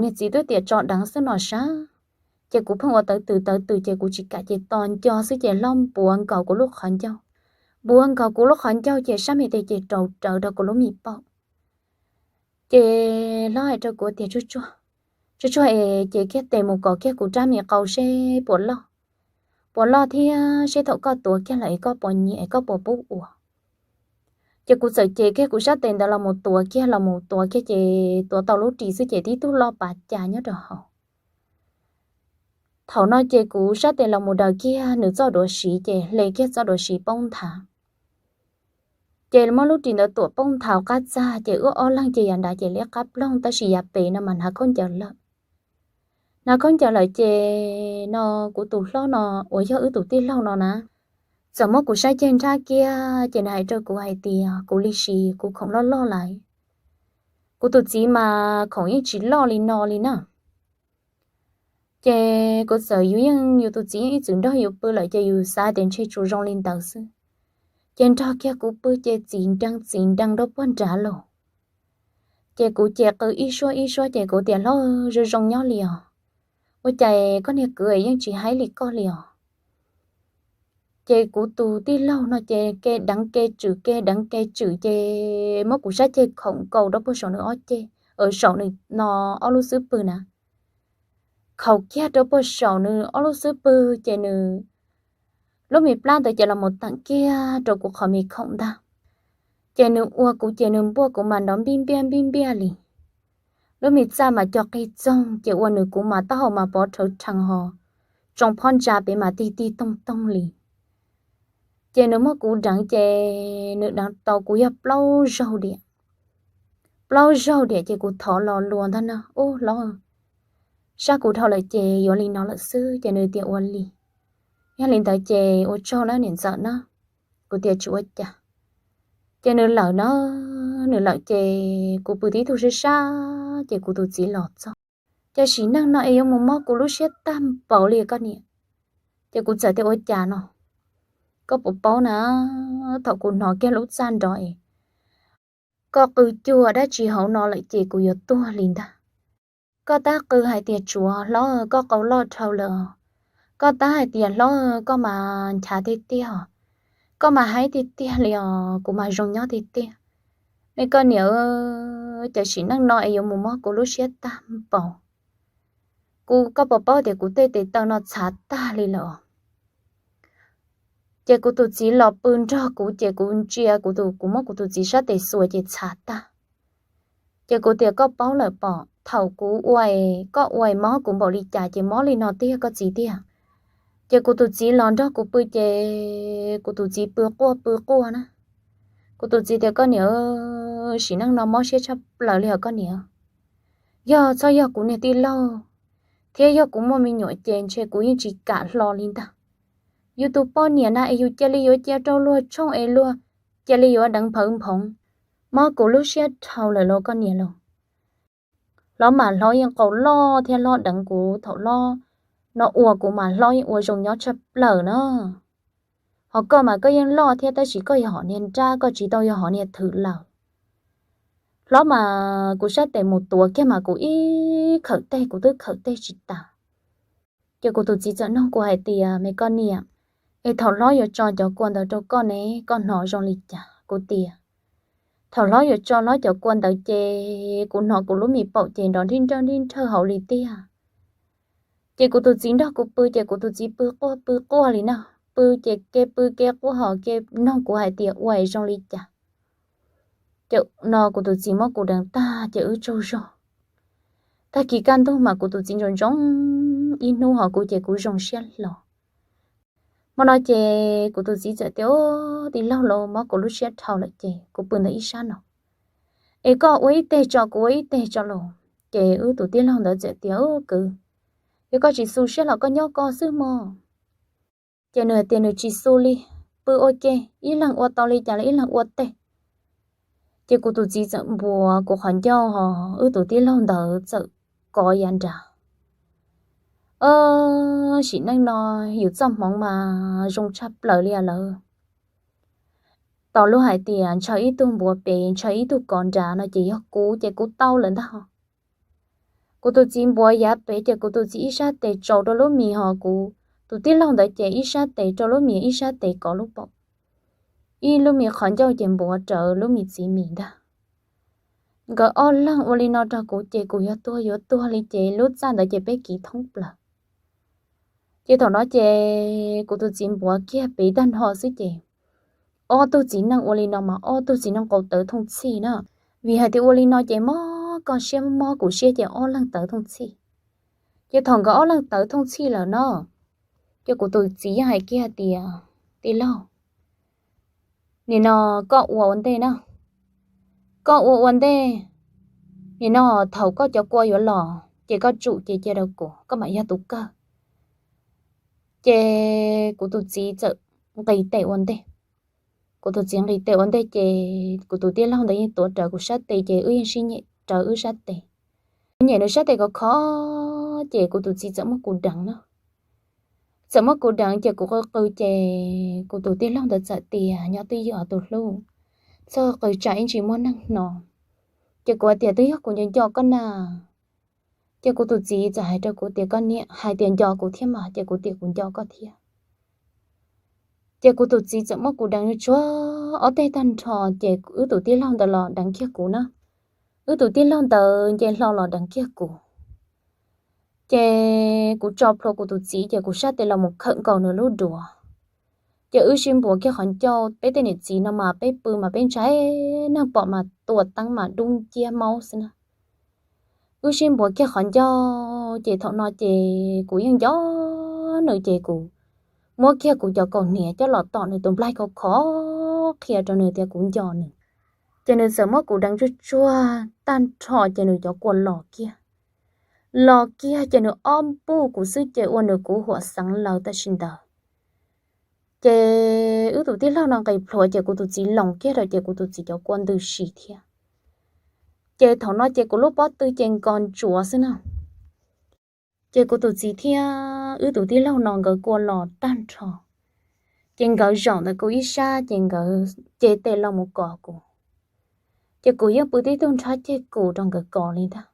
Niag txiv twb tias tso deev xwb no sab. Ces kuv pheej ua tawv twm tawv twm ces kuv tsis kam ces tos nco xwb ces hlob npuav nkaus kuv lub qhov ncauj. Npuav nkaus kuv lub qhov ncauj ces sab me tes ces raus rawv rau kuv lub me paum. Ces hlob hais rau kuv tias, Tsuag tsuag, tsuag tsuag es ces kiag tes mus kom kiag kuv rab me qau seb puas loj, puas loj thiab seb thaum koj tuav kiag lawm es koj puas nyiam es koj puas pub ua. Ces kuv txawm ces kiag kuv sab tes ntawd los mus tuav kiag los mus tuav kiag ces tuav tau lub ris xwb ces tib tug loj pav cas nyob rau hauv. Thaum no ces kuv sab tes los mus daws kiag nws txoj duav siv ces hle kiag txoj duav siv poob nthav. Ces muab lub ris ntawd tuam poob nthav qab txag ces wb ob leeg ces yav nrad ces liab qab ploog tab sis yav pem no mas hnav khaub ncaws lawm. Hnav khaub ncaws lawm ces no kuv tus hlob no uas yog wb tus tij laug no na, txawm muab kuv saib ceg nrhab kiag ces nws hais rau kuv hais tias kuv li sis kuv khoom loj loj lawm. Kuv tus txiv mas khoom yeej tsis loj li no li na. Ces kuv txawm yus yeej yus tus txiv yeej ib txwm nrog yus pw lawm ces yus xav tias ntshe tsuas zoo li ntawd xwb. Ces nrog kiag kuv pw ces txim nrees txim nrees rau puag nrad los. Ces kuv ces qw ib suab ib suab ces kuv tias, Hlob, zoo zoo nyob li os. Ua cas koj niag kwv yeej tsis haib li koj li os? Ces kuv tus tij laug no ces ke deev ke tswm ke deev ke tswm ces muab kuv sab ceg khoom nkaus rau puag saum nws ob ceg, saum nws no ob lub xub pwg na. Khaum kiag rau puag saum nws ob lub xub pwg ces nws lub me plab ntawd ces los mus teem kiag rau kuv qhov me khoom ntag. Ces nws ua kuv ces nws npuaj kuv mas nrov npij npiaj npij npiaj li. Lub me txaj mas co qig txoog ces ua nws kuv mas taub hau mas pov rhawv rhees ho tsoo phob ntsa pem mas tig tig toog toog li. Ces nws muab kuv deev ces nws deev tau kuv yog plaub zaug diam. Plaub zaug diam ces kuv thov los luas ntag na, Ub hlob, sab kuv dhau lawm ces yuav li no lawm xwb. Ces nws tias, Ua li, yog li ntawd ces ua tsaug na niam ntxawm na. Kuv tias, Tsis ua cas. Ces nws lawm na, nws lawm ces kuv pw tib tug sab sab ces kuv tus txiv los txog. Ces sim neej no es yuav mus mob kuv lub siab tag npaum li koj niam. Ces kuv txawm tias, Ua cas no? Koj puas paub na, thaum kuv hnov kiag lub txaj nrov es koj qw cuag dab tsi hauv no lawm ces kuv yuav tuag li ntag. Koj tab qw hais tias, Tsuav hlob, koj qau loj dhau lawm os. Koj tab hais tias, Hlob, koj mas nchav tiag tiag os. Koj mas haib tiag tiag li os, kuv mas zoo nyob tiag tiag. Me koj niam, cov sim neej no es yuav mus mob kuv lub siab tag npaum. Kuv, koj puas paub tias kuv tej tes taw no txhav tag li lawm os. Ces kuv tus txiv los pw nrog kuv ces kuv ntsia kuv tus, kuv muab kuv tus txiv sab tes xuas ces txhav tag. Ces kuv tias, Koj paub lawm pom thaum kuv ua, koj ua mob kuv npaum li cas ces mob li no tiag koj txiv tiag. Ces kuv tus txiv los nrog kuv pw ces kuv tus txiv pw quaj pw quaj na. Kuv tus txiv tias, Koj niam, sim neej no mob siab tshaj plaws li os koj niam. Yog txhob yog kuv niag tij laug thiab yog kuv muaj me nyuam ces ntshe kuv yeej tsis kam hlo li ntag. Yus tus poj niam na es yus cia li yuav cia rau luag tshooj es luag cia li yuav deev nphawv nphoov. Mob kuv lub siab dhau lawm los koj niam lauj. Hlob mas hlob yeej qau loj thiab hlob deev kuv thaum hlob no ua kuv mas hlob yeej ua zoo nyob tshaj plaws na. Ho koj mas koj yeej loj thiab tab sis koj yog hom niag nrab, koj tsis tau yog hom niag thwm lawm. Hlob mas kuv sab tes mus tuav kiag mas kuv ib khawm teg kuv twb khawm teg tsis tas. Ces kuv tus txiv txawm nug kuv hais tias, Me koj niam, es thaum hlob yuav tso cov kua ntawd rau koj ne koj hnov zoo li cas? Kuv tias, Thaum hlob yuav tso hlob cov kua ntawd ces kuv hnov kuv lub me paum ces nrov nrib nrawj nrib nrawj hauv li tiag. Ces kuv tus txiv nrog kuv pw ces kuv tus txiv pw quaj pw quaj li na, pw ces ke pw ke quaj ho ke nug kuv hais tias ua zoo li cas. Ces no kuv tus txiv muab kuv deev tag ces wb tsaug zog. Tag kis kaj ntug mas kuv tus txiv ntsoov ntsoov ib hnub ho kuv ces kuv zoo siab hlo. Hmo no ces kuv tus txiv txawm tias, Ub, tij laug lauj, mob kuv lub siab dhau lawm ces kuv pw ntawm ib sab no, es koj ua ib teg tso kuv ua ib teg tso lauj. Ces wb tus tij laug ntawd txawm tias, Ub kwv, yog koj tsis xu siab los koj nyob koj xwb mog. Ces nws hais tias nws tsis xu li, pw ua ke, ib leeg ua tau li cas los ib leeg ua teg. Ces kuv tus txiv txawm npuav kuv qhov ncauj ho wb tus tij laug ntawd txawm kov yav nrad. Sim neej no yus txoj hmoov mas zoo tshaj plaws li lawm. Tos luag hais tias ntshaw ib tug npuav pem ntshaw ib tug kov nrad no ces yog kuv ces kuv tau lawm ntag. Kuv tus txiv npuav yav pem ces kuv tus txiv ib sab tes tsaus rau lub mis, ho kuv tus tij laug ntawd ces ib sab tes rau lub mis ib sab tes kov lub paum. Ib lub mis qhov ncauj ces npuav rawv lub mis txiv mis ntag. Nkawd ob leeg ua li no rau kuv ces kuv yuav tuag yuav tuag li ces lub txaj ntawd ces peb kiv thoob plaws. Ces thaum no ces kuv tus txiv npuav kiag pem tag nrho xwb ces ob tug txiv neej ua li no mas ob tug txiv neej qau tawv thooj txhij na. Vim hais tias ua li no ces mob koj siab mob kuv siab ces ob leeg tawv thooj txhij. Ces thaum nkawd ob leeg tawv thooj txhij lawm no, ces kuv tus txiv yeej hais kiag tias, tij laug, nim no koj ua ua ntej na, koj ua ua ntej, nim no thaum koj cov kua yuav los ces koj tsum ces cia rau kuv, koj mam yog tus kawg. Ces kuv tus txiv txawm nqis tes ua ntej. Kuv tus txiv nqis tes ua ntej ces kuv tus tij laug ntawd yeej tuav rawv kuv sab tes ces wb yeej sib nyem rawv wb sab tes. Nyem nws sab tes khov kho ces kuv tus txiv txawm muab kuv deev no. Txawm muab kuv deev ces kuv qw qw ces kuv tus tij laug ntawd txawm tias, nyob twj ywm tus hlub, txhob qw tsam ib ntsis muaj neeg hnov. Ces kuv hais tias twb yog kuv nco nco koj na. Ces kuv tus txiv txawm hais rau kuv tias, koj niam, hais tias nco kuv thiab mas, ces kuv tias kuv nco koj thiab. Ces kuv tus txiv txawm muab kuv deev tsuag ob teg tag nrho ces wb tus tij laug ntawd los deev kiag kuv na. Wb tus tij laug ntawd nce hlo los deev kiag kuv. Ces kuv tso plhuav kuv tus txiv ces kuv sab tes los mus khawm nkaus nws lub duav. Ces wb sib npuav kiag qhov ncauj, peb tej niam txiv no mas peb pw mas peb ntshai, neeg pom mas tua teeb mas dub nciab maub xwb na. Wb sib npuav kiag qhov ncauj ces thaum no ces kuv yeej nco nws ces kuv muab kiag kuv cov kaus hniav coj los tom nws tus nplaig khov kho qhia rau nws tias kuv nco nws. Ces nws txawm muab kuv deev tsuag tsuag tag nrho ces nws cov kua los kiag. Los kiag ces nws ob npuj kuv xwb ces ua nws kuv huam xeev laws tam sim ntawd. Ces wb tus tij laug no nqis plhuav ces kuv tus txiv loos kiag rau ces kuv tus txiv cov kua ntws si thiab. Ces thaum no ces kuv lub pob tw ces nkos ntsuav xwb na. Ces kuv tus txiv thiab wb tus tij laug no nkawd kua los tag nrho. Ces nkawd zaum ntawm kuv ib sab ces nkawd ce tes los mus kov kuv. Ces kuv yeej pw tib tug nrhab ceg kuv rau nkawd kov li ntag.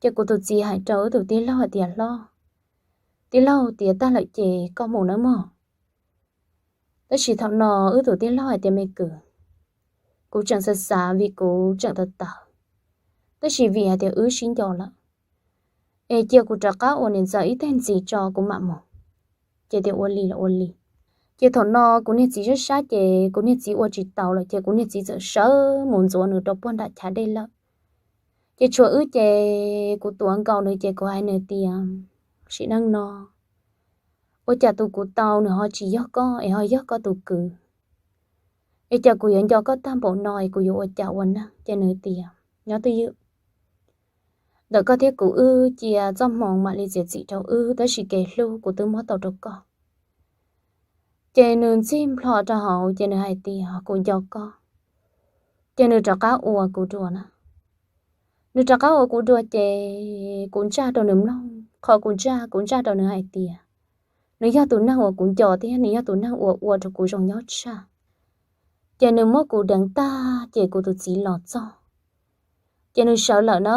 Ces kuv tus txiv hais rau wb tus tij laug hais tias, hlob, tij laug tiav tag lawm ces koj mus nawb mog. Tab sis thaum no wb tus tij laug hais tias, me kwv, kuv tseem xav xav vim kuv tseem tawv tawv, tab sis vim hais tias wb sib nco lawm, es cia kuv rov qab ua niam ntxawm ib teg ntxiv tso kuv mam mus. Ces tias ua li los ua li. Ces thaum no kuv niag txiv sab sab ces kuv niag txiv ua tsis tau lawm ces kuv niag txiv txawm sawv mus ntxuav nws rau puag nram chav dej lawm. Ces tshuav wb ces kuv tuav nkaus nws ces kuv hais nws tias, sim neej no ua cas tus kuv tau nws ho tsis yog koj es ho yog koj tus kwv, es cas kuv yuav nco koj tag npaum no es kuv yuav ua cas ua neej? Ces nws tias, nyob twj ywm, ntawm koj thiab kuv wb cia txoj hmoo mam li txiav txim rau wb, tab sis kev hlub kuv twb muab tau rau koj. Ces nws ntxig nplho rau hauv ces nws hais tias, kuv nco koj. Ces nws rov qab ua kuv dua na. Nws rov qab ua kuv dua ces kuv ntsaj rau nws mloog, qhov kuv ntsaj, kuv ntsaj rau nws hais tias nws yog tus neeg uas kuv nco thiab nws yog tus neeg uas ua rau kuv zoo nyob tshaj. Ces nws muab kuv deev tag ces kuv tus txiv los txog. Ces nws sawv lawm na,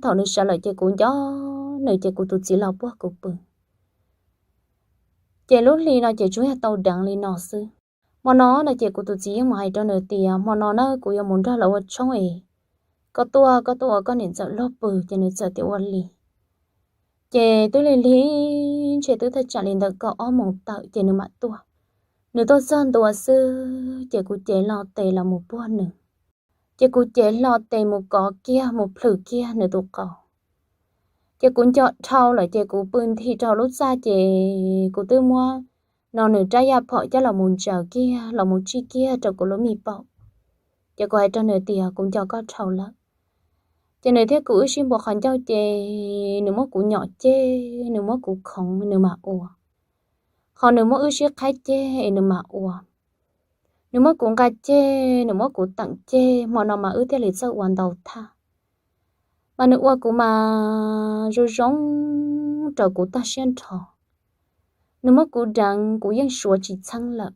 thaum nws sawv lawm ces kuv nco nws ces kuv tus txiv los puag kuv pw. Ces lub hli no ces tsuas yog tau deev li no xwb. Hmo no no ces kuv tus txiv yeej mus hais rau nws tias, hmo no na kuv yuav mus nrog lawv ua tshoob es koj tuaj, koj tuaj ua koj niam ntxawm luag pw, ces nws txawm tias ua li. Ces twb lig lig, ntshe twb thaj tsam li ntawm kaum ob moos tawm ces nws mam tuaj. Nws tuaj txog ntua xwb ces kuv cev lo tes los mus puag nws. Ces kuv cev hlo tes mus kov kiag mus plhws kiag nws tus qau. Ces kuv nco dhau lawm ces kuv pw nthi rau lub txaj ces kuv twb muab no nws rab yaj phom coj los mus ntsaws kiag los mus tsij kiag rau kuv lub me paum. Ces kuv hais rau nws tias kuv nco koj dhau lawm. Ces nws thiab kuv wb sib npuav qhov ncauj ces nws muab kuv nyom ceg, nws muab kuv khoov nws mam ua. Ho nws muab wb sib qhaib ceg es nws mam ua. Nws muab kuv nqa ceg, nws muab kuv teem ceg, hmo no mas wb thiaj li txawj ua ntau thaj. Mas nws ua kuv mas zoo zoo rau kuv tag siab nrho. Nws muab kuv deev kuv yeej suav tsis txheeb lawm,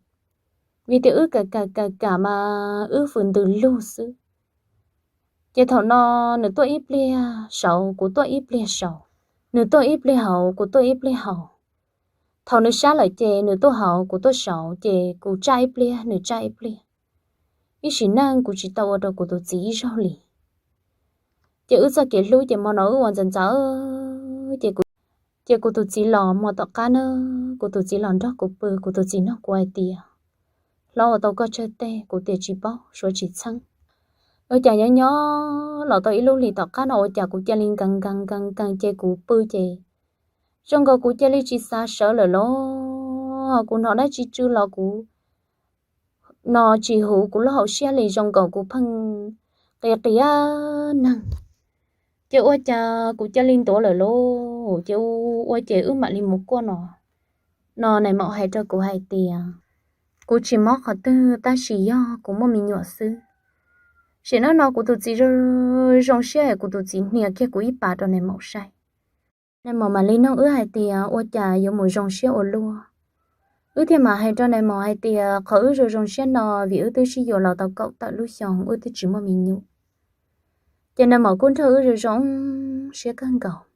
vim tias wb kam kam kam kam mas wb fwm ntws lug xwb. Ces thaum no nws tuaj ib pliag saud kuv tuaj ib pliag saud, nws tuaj ib pliag hauv kuv tuaj ib pliag hauv. Thaum nws sab lawm ces nws tuaj hauv kuv tuaj saud, ces kuv tsaj ib pliag nws tsaj ib pliag. Ib sim neej kuv tsis tau ua rau kuv tus txiv ib zaug li. Ces wb txoj kev hlub ces hmo no wb ua ntxaws ntxaws, ces kuv, ces kuv tus txiv los hmo tom qab na, kuv tus txiv los nrog kuv pw, kuv tus txiv nug kuv hais tias, Hlob, ua tau koj tsawg teg? Kuv tias, Tsis paub, suav tsis txheeb. Ua cas nyob nyob los tau ib lub hlis tom qab no ua cas kuv cia li nkees nkees nkees nkees ces kuv pw ces zoo nkaus kuv cia li tsis xav sawv lawm lauj. Kuv hnov dab tsi tsw los kuv no tsis huv kuv lub hauv siab li, zoo nkaus kuv pheej qias qias neeg. Ces ua cas kuv cia li ntuav lawm lauj, ces ua ces wb mam li mus kuaj no. No nais maum hais rau kuv hais tias, Kuv tsis mob qhov twg tab sis yog kuv muaj me nyuam xwb. Sim neej no kuv tus txiv zoo, zoo siab es kuv tus txiv hnia kiag kuv ib pas rau nais maum saib. Nais maum mam li nug wb hais tias, Ua cas yuav mus zoo siab ua luaj? Wb thiaj mam hais rau nais maum hais tias, Qhov wb zoo zoo siab no vim wb twb sib yuav los tau kaum tawm lub xyoo wb twb tsis muaj me nyuam. Ces nais maum kuj nrog wb zoo zoo siab kawg nkaus.